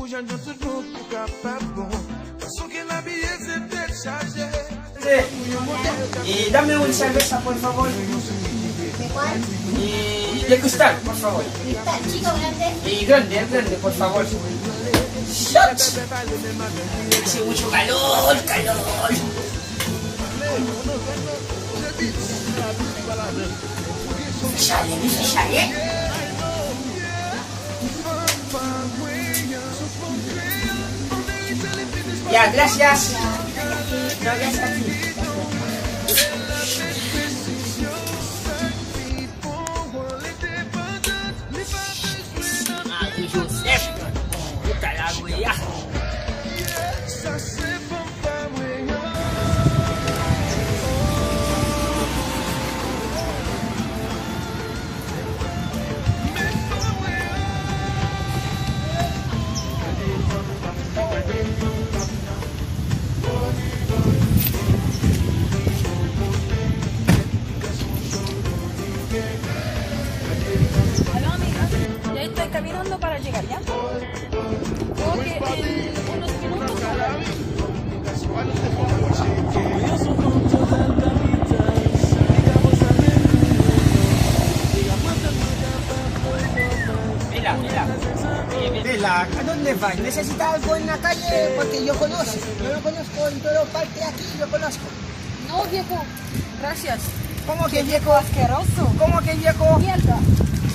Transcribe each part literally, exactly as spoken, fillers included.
Jan tout moun pou kapab bon. Fason ke l abiye se tèt chaje. E dame un cerveza, por favor. Y de cristal, por favor. Y grande, el grande, por favor. Shot! Ese mucho calor, calor. Fè chalè, wi, fè chalè. Ya, gracias. No, gracias a ti. Mari Joseph, ou ta la voye a. Aló, amiga. Ya estoy caminando para llegar, ¿ya? Ok, en unos minutos hablamos. Mira, mira. Mira, ¿a dónde va? Necesita algo en la calle porque yo conozco. Yo lo conozco en todas partes aquí, yo conozco. No, viejo. Gracias. ¿Cómo que viejo? Asqueroso. ¿Cómo que viejo? Mierda.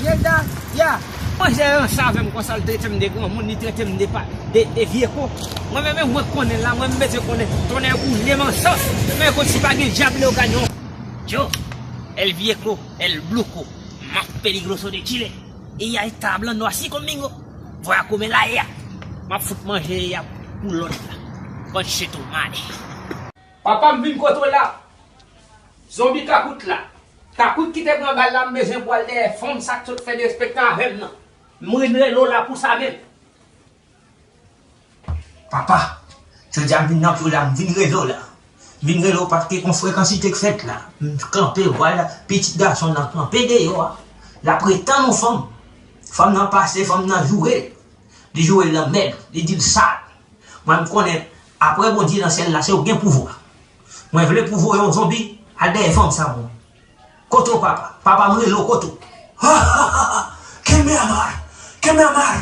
Mierda, ya. Mwen jere ansanm avè m konsa, l trete m de granmoun, li trete m de pa, de, de vye ko. Mwen menm, mwen konnen la, mwen m bezwen konnen. Tonnè boule m ansanm. Men kon si pa gen dyab le oganyon. Yo, el viejo, el bluco, más peligroso de Chile. Ella está hablando así conmigo. Voy a comer la ella. M ap fout manje ella pou lòt la. Conchetumare. Papa, m vin kote w la. Zonbi Kakout la. Kakout ki te pran bal la, m bezwen pou al dèyè fanm sa k sot fè derespektan avè m nan. M vin rele w la pou sa menm. Papa, jodi a m vin nan pye w la, m vin rele w la. M vin rele w paske gon frekansite k fèt la. M kanpe, vwala, pitit gason nan kanpe deyò a. L ap ret tann yon fanm. Fanm nan pase, fanm nan joure l. Li joure l nan mèg, li di l sal. Mwen, m konnen, apre Bondye nan syèl la, se ou k gen pouvwa. Mwen vle pou voye yon zonbi al dèyè fanm sa pou mwen. Kote w, papa? Papa, m rele w, kote w? Ha, ha, ha, ha. Kenbe amare, kenbe amare.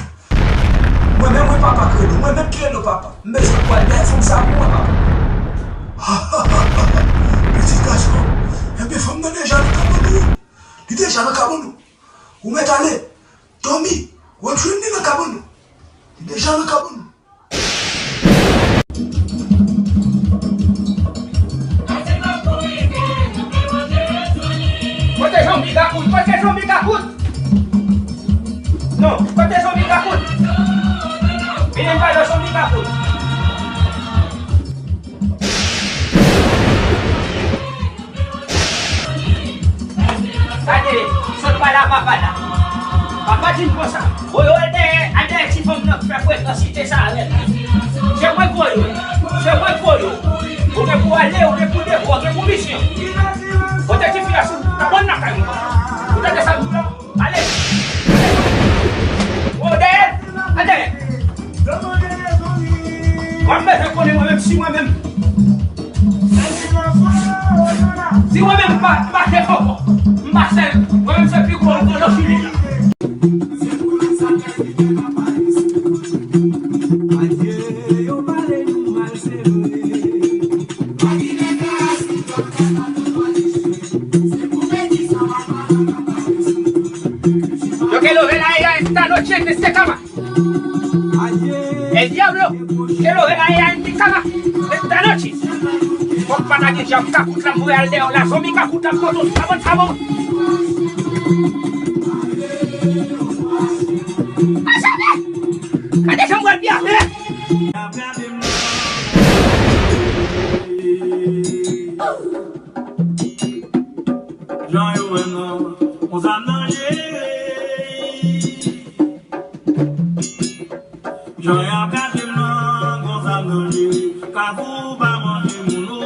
Mwen menm, wi, papa, k rele w. Mwen menm ki rele w, papa. M bezwen pou al dèyè fanm sa pou mwen, papa. Ha, ha, ha, ha, ha. Pitit gason. Enben, fanm nan deja nan kabann ou. Li deja nan kabann ou. Ou mèt ale. Dòmi, w ap jwenn li nan kabann ou. Li deja nan kabann ou. Kote zonbi Kakout? Kote zonbi Kakout? Non, kote zonbi Kakout? Vini m pale w zonbi Kakout. Gade, sot pale a papa la. Papa di m konsa, voye w al dèyè, al dèyè ti fanm nan k fè frekansite sa avè l. Se mwen k voye w. Se mwen k voye w. Ou gen pou ale, ou gen pou depo, ou gen pou misyon. Kote ti fi a sou, ta konn lakay mwen. Ou tande sa m di la? Ale! O, dèyè! Al dèyè! Mwen m bezwen konnen mwen menm si mwen menm. Si mwen menm m pa, m pa chèf ankò. M pa sèl. Mwen menm se pi gwo gwo nan fini la. Yo que lo ven ahí a esta noche en este cama. El diablo que lo ven ahí en mi cama esta noche. Kòm pa ta gen djab Kakout la, m voye al dèyè w la, zonbi Kakout la, m konn ou, sabon, sabon. Gade jan m wè l byen. Jan yo wè m nan, on zam nan je. Jan y ap gade m nan, on zam nan je. Kafou pa manje moun, o.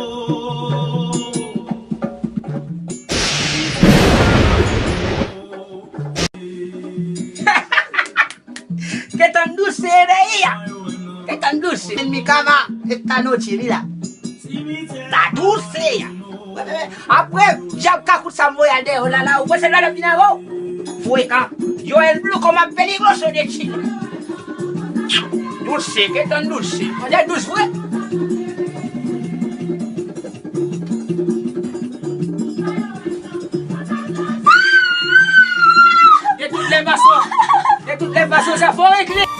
Gentan dous se ye dèyè a. Dulce, en mi cama, esta noche, mira. Está dulce. Apre, dyab kakout sa m voye al dèyè w la, la, ou panse l pa t ap vin avè w? Frekan. Yo, el Blue, como peligroso de Chile. Dulce, que tan dulce. Manje dous vre. De toutes les façons, de toutes les façons, sa fò regle.